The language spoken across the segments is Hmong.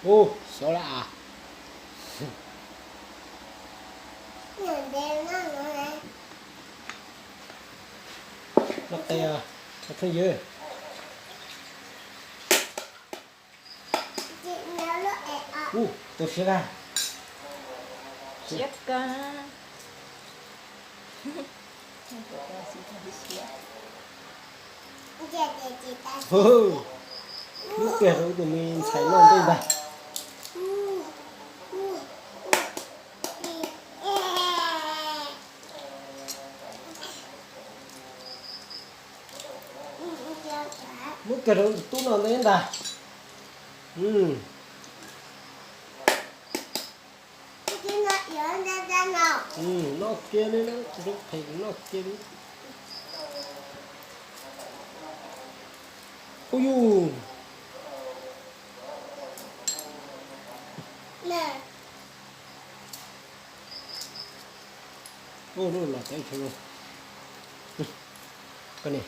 Ub, xyov lawm as. Noj qe, phooj ywg. Ub, tau siab kag. Siab kag. Muab kiag rau tus me ntxhais noj ntej ntag. Muab kiag rau tus tub noj ntej ntag. Noj kiag li, tus zoo phem noj kiag li. Ub yus. Ub, los teb koj ni.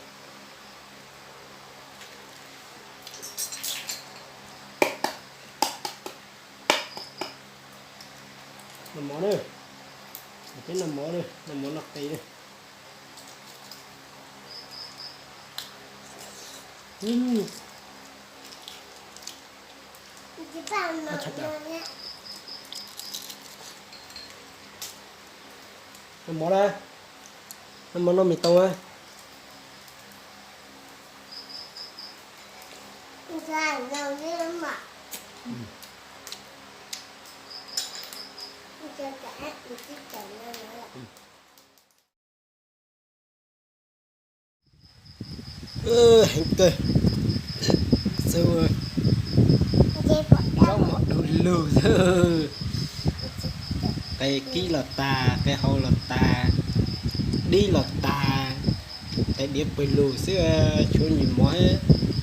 Noj mov na. Peb noj mov na, noj mov noj qe na. Noj mov na, noj mov noj mis toog na. Heev kawg. Zaub mov du lug xwb. Qe kib los tag, qe hau los tag, dib los tag, qe diav pawg lug xwb, tshuav nyuag mov,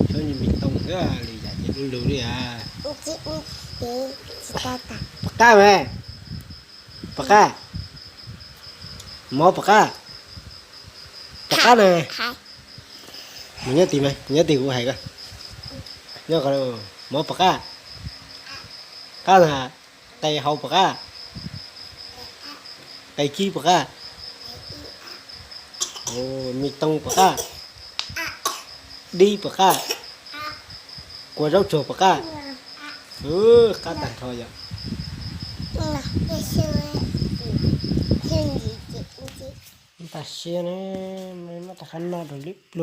tshuav nyuag mis toog xwb, lwm yam ces du lug li as. Pom qab mas. Pom qab. Mov pom qab. Pom qab na. Mus nyob tim, mus nyob tim kuv hais koj. Nyob qhov, mov pom qab. Qab na. Qe hau pom qab. Qe kib pom qab. Mis toog pom qab. Dib pom qab. Kua zaub tsuag pom qab. Qab tag nrho yom. Tag siab ne, muab rov qab noj rau li pluag.